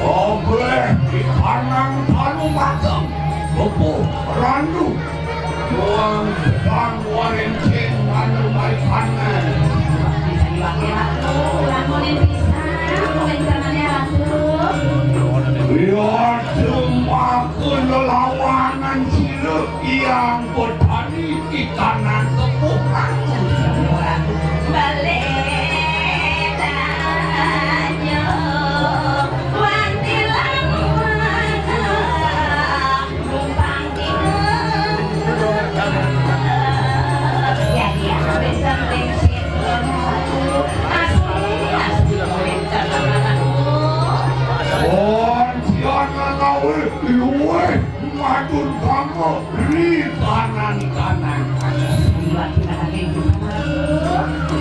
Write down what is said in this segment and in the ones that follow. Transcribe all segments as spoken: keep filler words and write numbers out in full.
Obéh, ikanang talu mateng, bebuh, randu, tuang sedang warenceng anu maikanang. Bisa diwakil aku, lamunin bisa, komentarnya aku. Ya, cuma kelawanan sila yang bertani ikanang kebuh aku. Balik. Madun kamu ri kanan-kanan.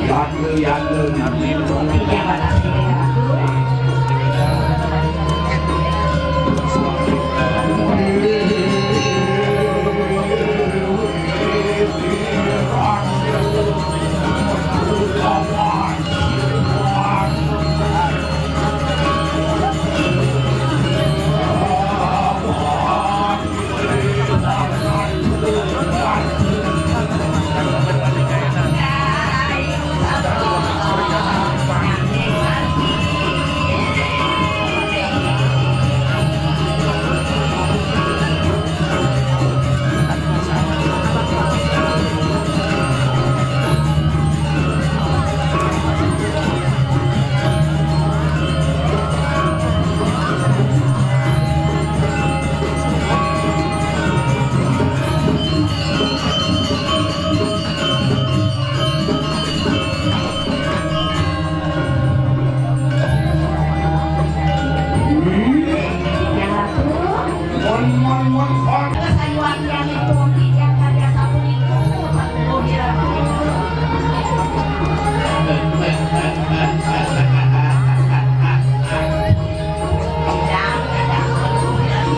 Yadne, yadne, yadne.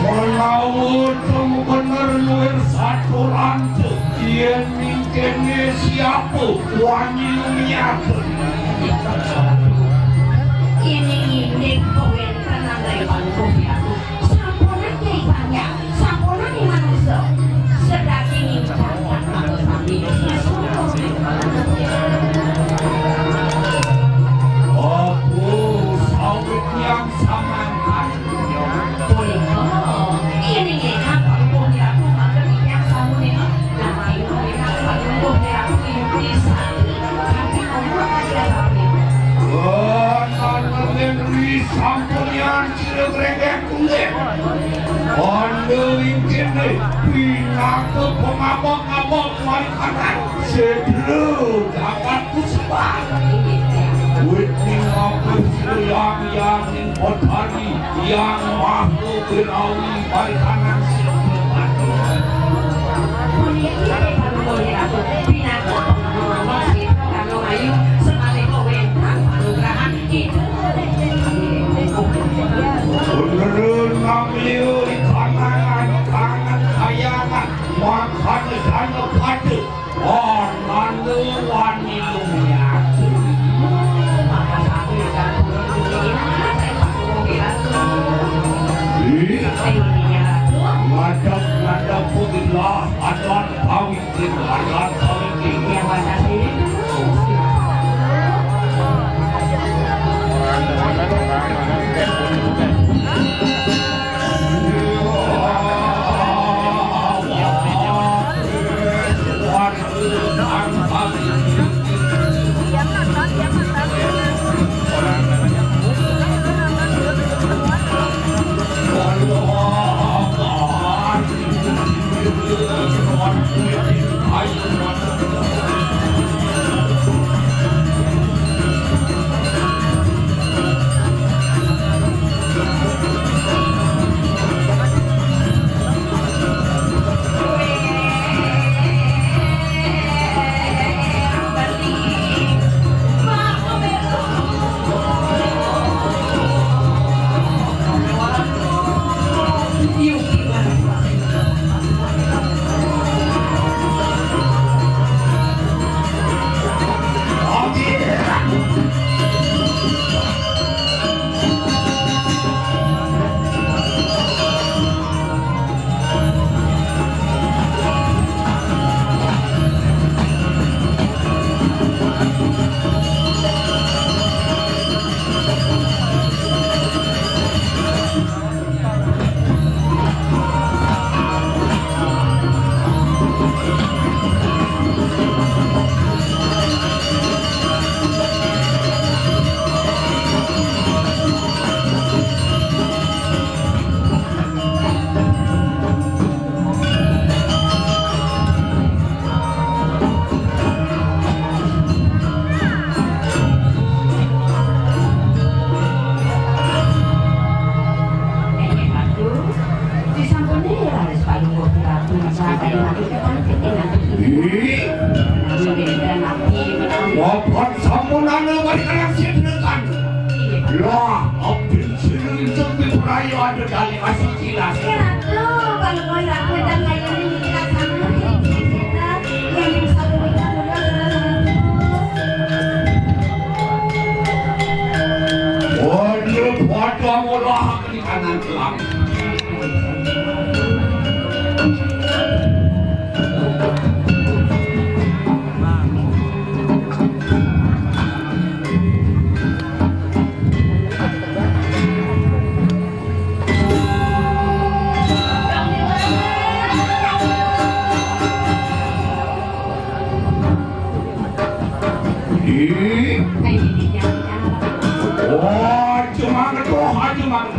Menawi teng bener luwih satu rante, yen mingkene siapa wani lumiaken. Ini indik kawéntenan dari Pak Guru Piatu. Sampunang Nyai Panjang, sampunang ing manusa. Sedaging ingkang kakang sami ngesumpung. Apa sawit yang samangkan? Punika, yen ingkang Pak Guru Piatu mangken ingkang sampun nanging Pak Guru Piatu ing desa. Kanthi umur kasih sampun. Wah, nanging ri sampun yang sira grengkeh kulit. Anda ingkene pinaka pengabak-abak marikanan sedra jagat kusuban. Wit ning apa silang yang ning potani yang maha berawi marikanan sedra. Puniki Pak Guru Piatu pinaka pengabak-abak sedra kang ayu semalih wénten panugrahan Beneran ngambil ikanangan tangan kayangan makan dana pada ananda wani lumiatu. Ih, ngadap-ngadap pun lah adat kawin. Papan sampunana bari karang sing tenekan. Lah, abdi silih jeng piperaya ada dali kasih cilas. Ya, tuh, kalau mau laku dan kayaknya kita sama, kita, yang bisa kita udah. Waduh, waduh, mula di kanan telang. Ih. Wah, cuma ngedoh aja, Mang.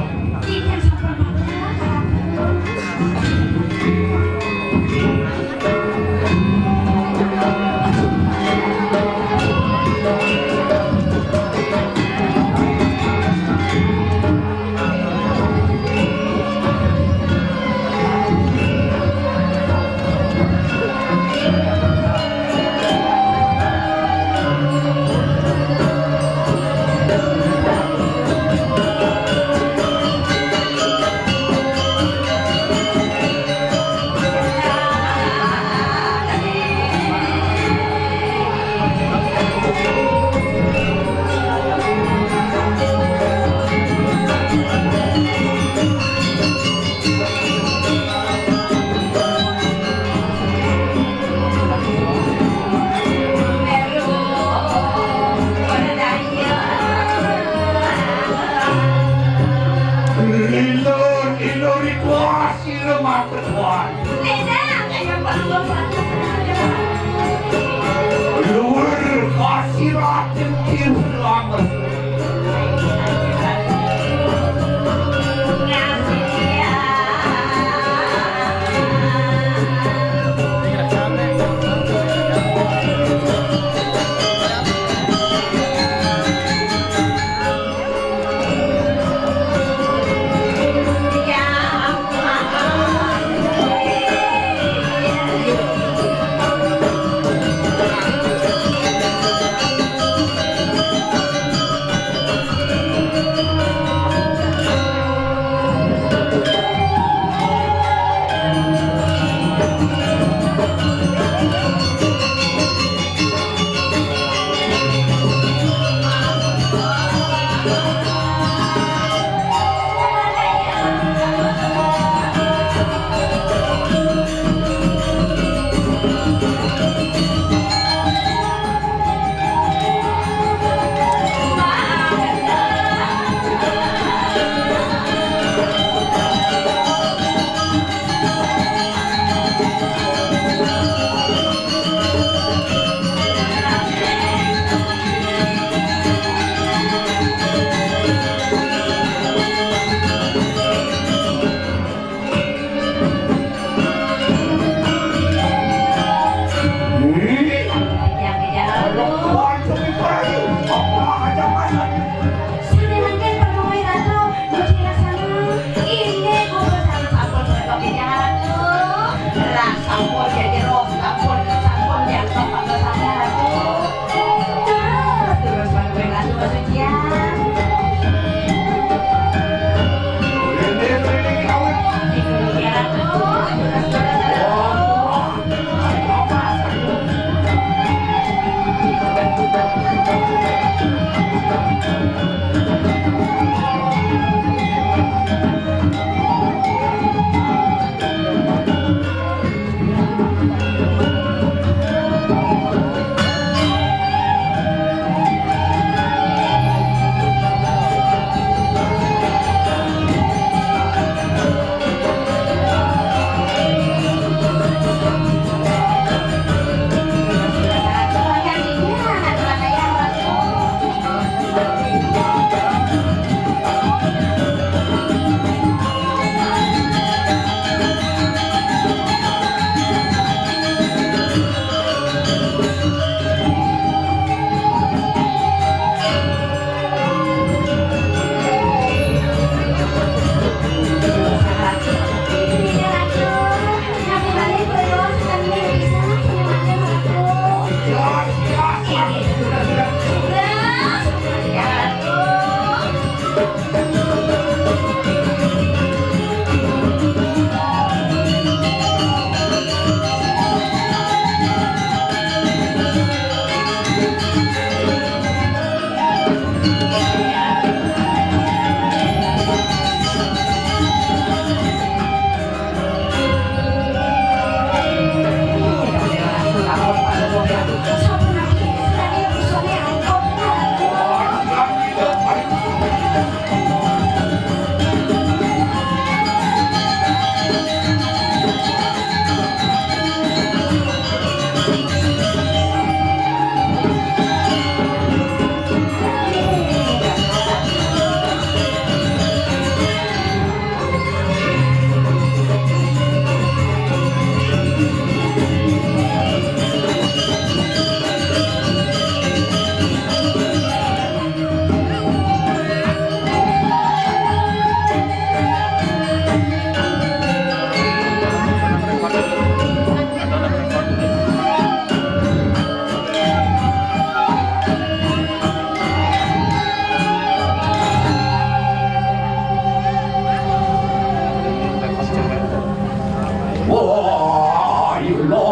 Wah, iya lah.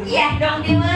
Iya dong, Dewa.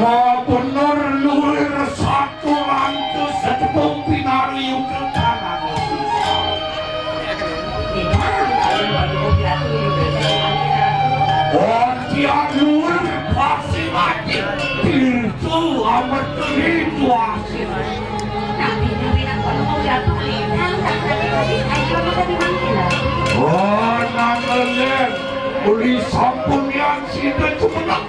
Mabenor luwih satu lantus setepung pinari yuga tanah. Wontian luwih pasti mati. Pintu amat pintu asli. Oh, nangelen. Uli sampun yang sida cumenek.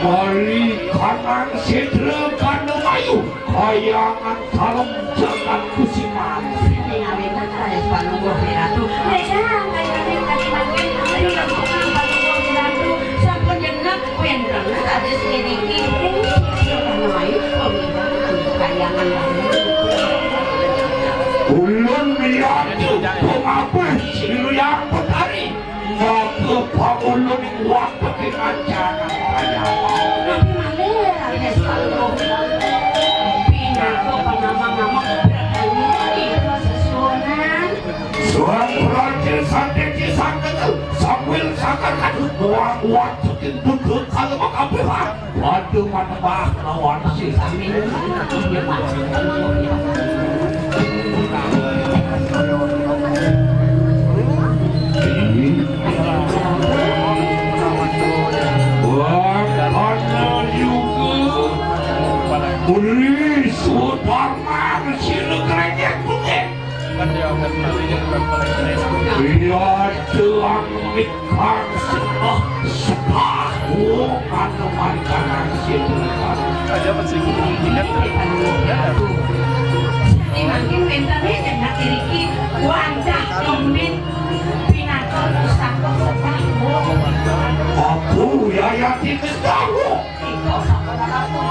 Mari kanang sedra kanda mayu. Kayangan kalem jagat kusiman. Sini ngawinang kaya panungguh Ratu. Rejang kaya kami kami mangkin. Ayo lakukan panungguh Ratu. Sampun jenak. Wénten kados puniki, ing sisih kanayu pamidangan kayangan. Ulun miyatu pangabih Siluyang Petari, maka pangulun ing wateking ancanan kayangan. Nabi malih rakyat salmo. Pinaka pangamang-amang berkali sesuunan. Suang praja sandiki sangketel, sambil sangkar kadut, buang-buang cutin duduk kalau makapihan. Waduh, manembah lawan si sami. Wah, karena juga. Uri sudarman sila kerengek bukit. Iya, jelang mikang sembah sepah. Oh, mana mancangan sila. Aja masih ingat. Mangkin wénten ing ngenah iriki wantah ngemit pinaka pustaka sedawung. Apa wiyayané sedawung? Iko sampun ratu,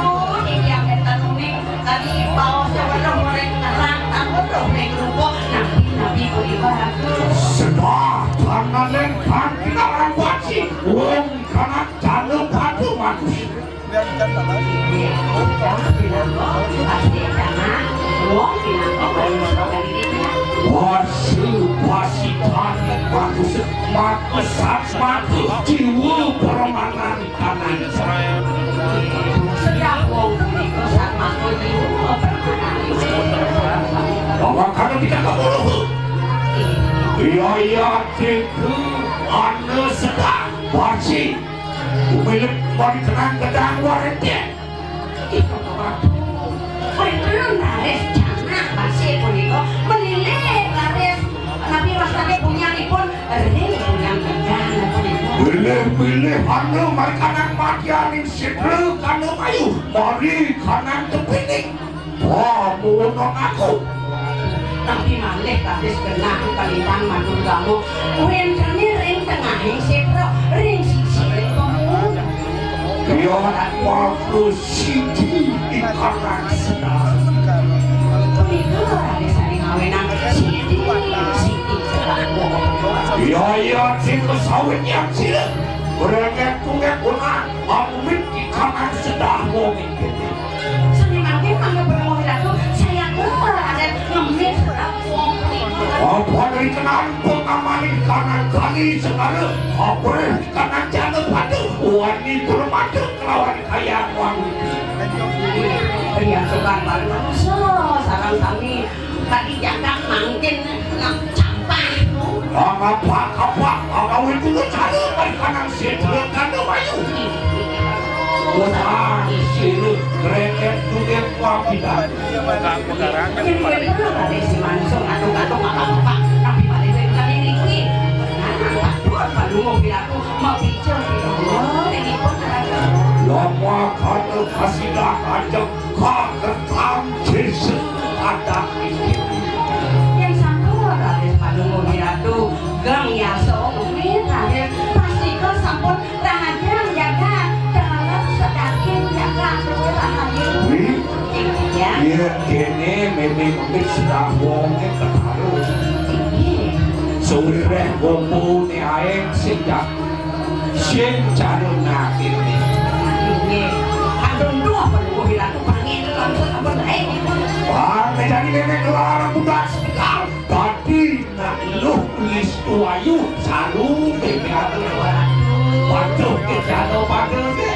iki wénten uning kali baos weruh muring nerang tamun roh ning rupa nabi-nabi punika ratu. Sedah panganen kang kinarang baci, wong kanak jana padu manus. Wasi pasitan manusa, makesat mati jiwa permanan kanan. Sedah wong punika satmaka jiwa permanan. Bahwa kalau tidak keburu. Iya, iya, cingku, anu sedah, basi. Umilik mari tenang gedang waretik. Ih, Bapak Ratu. Wénten raris janak basi punika melilit raris napi wastané punyanipun ring punyang gendang punika. Milih-milih anu markanang madyaning sidra kana mayu mari kanang tepining. Wah, muwun aku. Tapi malih kados genah kalintang matur kamu. Wéntené ring tengahing sidra, ring sisi ring pemulung. Iya, aku siji ingkang sedang. Punika rarisane ngawenang siji, siji sedang. Iya, iya, sing kesawit yang sila. Berengek tungek unang, pamit ingkang sedang wong iki. Sami mangkin mangga Prabu Ratu, saya ke Raden ngemit sedang wong iki. Apa dikenal pengamaning kanan kali segala, apa kanan jana padu, wani permata kelawan kayang wani. Iya, sukan paling manusia, sarang sami. Tadi jagat mangkin nak capah tu. Apa, apa, apa itu cara balik kanan sih, dia kan mayu. Wah, sini, kreket dunia kuapidan. Jadi, bener tadi si manusia ngaduk-ngaduk apa-apa, tapi balik dari tadi ini. Nah, takut, padungo pilaku. Mapica pinuwun inipun raja. Lama kana kasidah ajeng kaketam Yesus adat inggih. Yen sampun raris padungo Wiratu, gang yasa umin raris pastika sampun rahaja jagat dalam sedaging jagat luwih rahayu. Wi? Inggih, ya. Iya, kene meme mengit sedah wonge ketaru. Inggih. Sawireh gombone ae sing jak Sing jalu ngatine. Inggih. Aduh, duh, Palungguh Wiratu, panggih langsung sampun baik. Wah, jadi nenek kelar budak sebentar. Tadi nak luh lis tuayu, saru bebe. Waduh, kejano pada deh.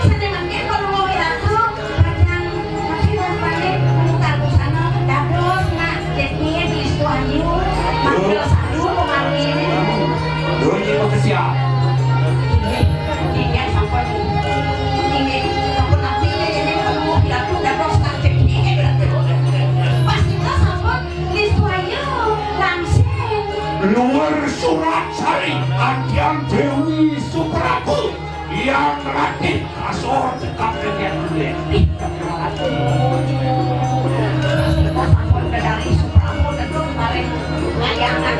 Seneng mangke Palungguh Wiratu. Bajang, tapi rasane mutar busana, dados, nak, jadinya di Situ Ayu, manggil sadu pemalu ini. Duh, ini mah kesian. Ini, ini sampun, ini sampun nanti ya, ini kalau mau pidato, dados, nak, jadinya. Pas kita sampun di Situ Ayu, langsing. Luar surat sari, Adian Dewi Suprabu. Yang Ratih kasor cekap kejadian. Ih, sampun dari Supramu, tentu kemarin ngayangan.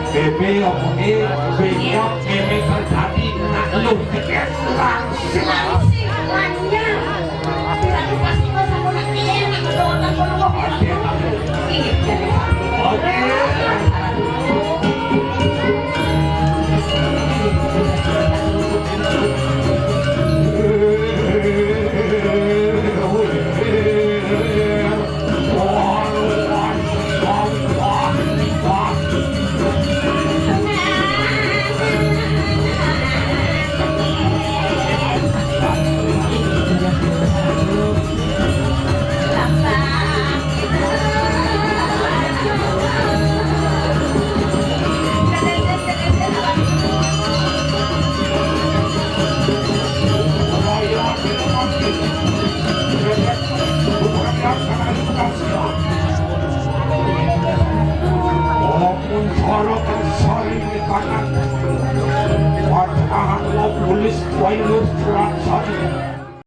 Bebe omongnya, bengkok, bebe terjadi, nak lu tegas, langsung. Langsung, lanyah. Tidak lupa sih, Mas, aku nak dia, nak doa, nak doa. Oke, Pak. Iya, jadi. Oke. Ampun cara kang sari nikanan. Watahan wa pulis wailur surat